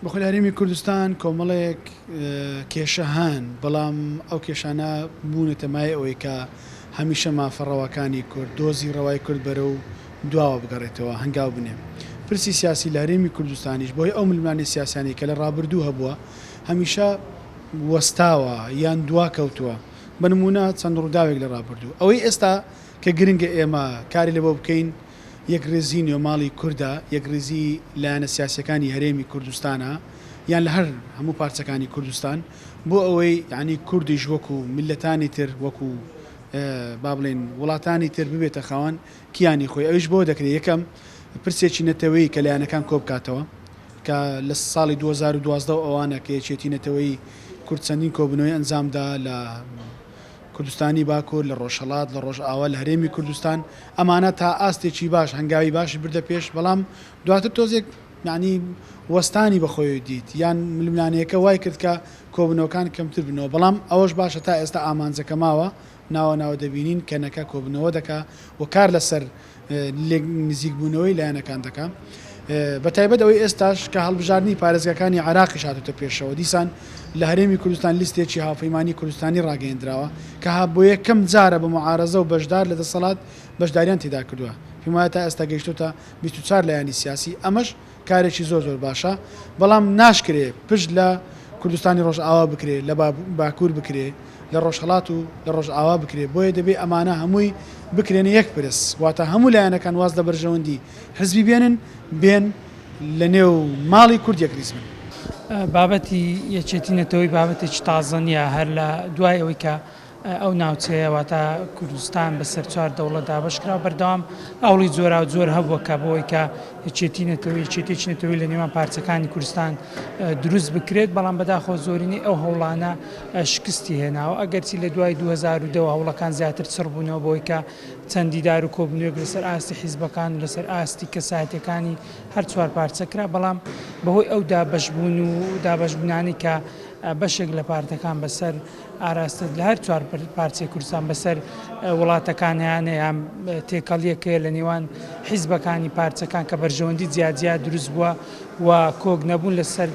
بەخۆی لە هەرێمی کوردستان کۆمەڵێک کێشە هەن، بەڵام ئەو کێشانە بوونەتە مایەی ئەوەی کە هەمیشە مافە ڕەواکانی کورد، دۆزی ڕەوای کورد بەرەو دواوە بگەڕێتەوە، هەنگاو بنێ. پرسی سیاسی لە هەرێمی کوردستانیش بەهۆی ئەو ململانێ سیاسیانەی کە لە ڕابردوو هەبووە، هەمیشە وەستاوە یان دواکەوتووە. بە نموونە چەند ڕووداوێک لە ڕابردوو. ئەوەی ئێستا کە گرنگە ئێمە کاری لەبۆ بکەین، یەکڕیزی نێوماڵی کوردە، یەکڕیزی لایەنە سیاسیەکانی هەرێمی کوردستانە یان لە هەر هەموو پارچەکانی کوردستان بۆ ئەوەی یانی کوردیش وەکو میللەتانی تر وەکو با بڵێین وڵاتانی تر ببێتە خاوەن کیانی خۆی ئەویش بەوە دەکرێت یەکەم پرسێکی نەتەوەیی کە لایەنەکان کۆبکاتەوە کە لە ساڵی 2012 ئەوانە کە یەکێتی نەتەوەیی کورد چەندین کۆبوونەوەی ئەنجامدا لە کوردستانی باکوور، لە ڕۆژهەڵات، لە ڕۆژئاوا، لە هەرێمی کوردستان، ئەمانە تا ئاستێکی باش هەنگاوی باشی بردە پێش، بەڵام دواتر تۆزێک یانی وەستانی بە خۆیەوە دیت یان ململانێیەکە وای کرد کە کۆبوونەوەکان کەمتر بنەوە، بەڵام ئەوەش باشە تا ئێستا ئامانجەکە ماوە، ناوە ناوە دەبینین کەنەکە کۆبوونەوە دەکا و کار لەسەر لێک نزیکبوونەوەی لایەنەکان دەکا بەتایبەت ئەوەی ئێستاش کە هەڵبژاردنی پارێزگاکانی عێراقیش هاتۆتە پێشەوە دیسان لە هەرێمی کوردستان لیستێکی هاوپەیمانی کوردستانی ڕاگەیەندراوە کە ها بۆ یەکەم جارە بە معارەزە و بەشدار لە دەسەڵات بەشداریان تێدا کردووە پێم وایە تا ئێستا گەیشتۆتە 24 لایەنی سیاسی ئەمەش کارێکی زۆر زۆر باشە بەڵام ناشکرێ پشت لە کوردستانی ڕۆژئاوا بکرێ لە باکوور بکرێ لە ڕۆژهەڵات و لە ڕۆژئاوا بکرێ بۆیە دەبێ ئەمانە هەمووی بکرێنە یەک پرس واتە هەموو لایەنەکان واز لە بەرژەوەندی حزبی بێنن بێن لە نێو ماڵی کورد یەکریز بن. بابەتی یەکێتی نەتەوەی بابەتێکی تازە نییە هەر لە دوای ئەوەی کە ئەو ناوچەیە واتە کوردستان بەسەر چوار دەوڵەت دابەش کرا بەردەوام هەوڵی جۆراوجۆر هەبووە کە بۆ ئەوەی کە یەکێتی نەتەوەی یەکێتیی نەتەوەی لە نێوان پارچەکانی کوردستان دروست بکرێت بەڵام بەداخەوە زۆرینەی ئەو هەوڵانە شکستی هێناوە ئەگەرچی لە دوای 2010 هەوڵەکان زیاتر چڕ بوونەوە بۆی کە چەند دیدار و کۆبوونەوەیەک لەسەر ئاستی حیزبەکان و لەسەر ئاستی کەسایەتیەکانی هەر چوار پارچە کرا بەڵام بەهۆی ئەو دابەشبوون و دابەشبوونانەی کە بەشێک لە پارتەکان بەسەر ئاراستە لە هەر چوار پارچەی کوردستان بەسەر وڵاتەکان هەیانە یان تێکەڵیەک هەیە لە نێوان حیزبەکانی پارچەکان کە بەرژەوەندی جیاجیا دروست بووە و کۆک نەبوون لەسەر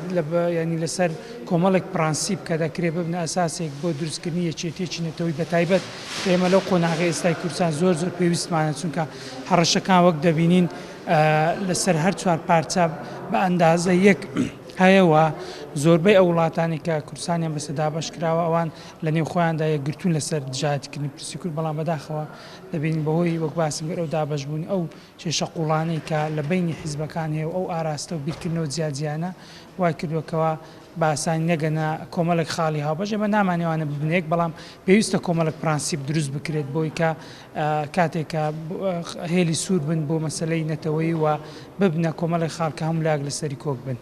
ینی لەسەر کۆمەڵێک پرەنسیپ کە دەکرێت ببنە ئەساسێک بۆ دروستکردنی یەکێتیەکی نەتەوەی بەتایبەت ئێمە لەو قۆناغی ئێستای کوردستان زۆر زۆر پێویستمانە چونکە هەڕەشەکان وەک دەبینین لەسەر هەر چوار پارچە بە ئەندازە یەک هەیە و زۆربەی ئەو وڵاتانەی کە کوردستانیان بەسەر دابەش کراوە ئەوان لە نێو خۆیاندا یەکگرتوون لەسەر دژایەتیکردنی پرسی کورد بەڵام بەداخەوە دەبینین بەهۆی وەک باسم کرد ئەو دابەشبوون ئەو کێشە قوڵانەی کە لە بەینی حیزبەکان هەیە و ئەو ئاراستە و بیرکردنەوە جیاجیانە وای کردووە کەوا بە ئاسانی نەگەنە کۆمەڵێک خاڵی هاوبەش ئێمە نامانەوێ ئەوانە ببنە یەک بەڵام پێویستە کۆمەڵێک پرەنسیپ دروست بکرێت بۆی کە کاتێک کە هێلی سوور بن بۆ مەسەلەی نەتەوەیی و ببنە کۆمەڵێک خاڵ کە هەموو لایەک لەسەری کۆک بن.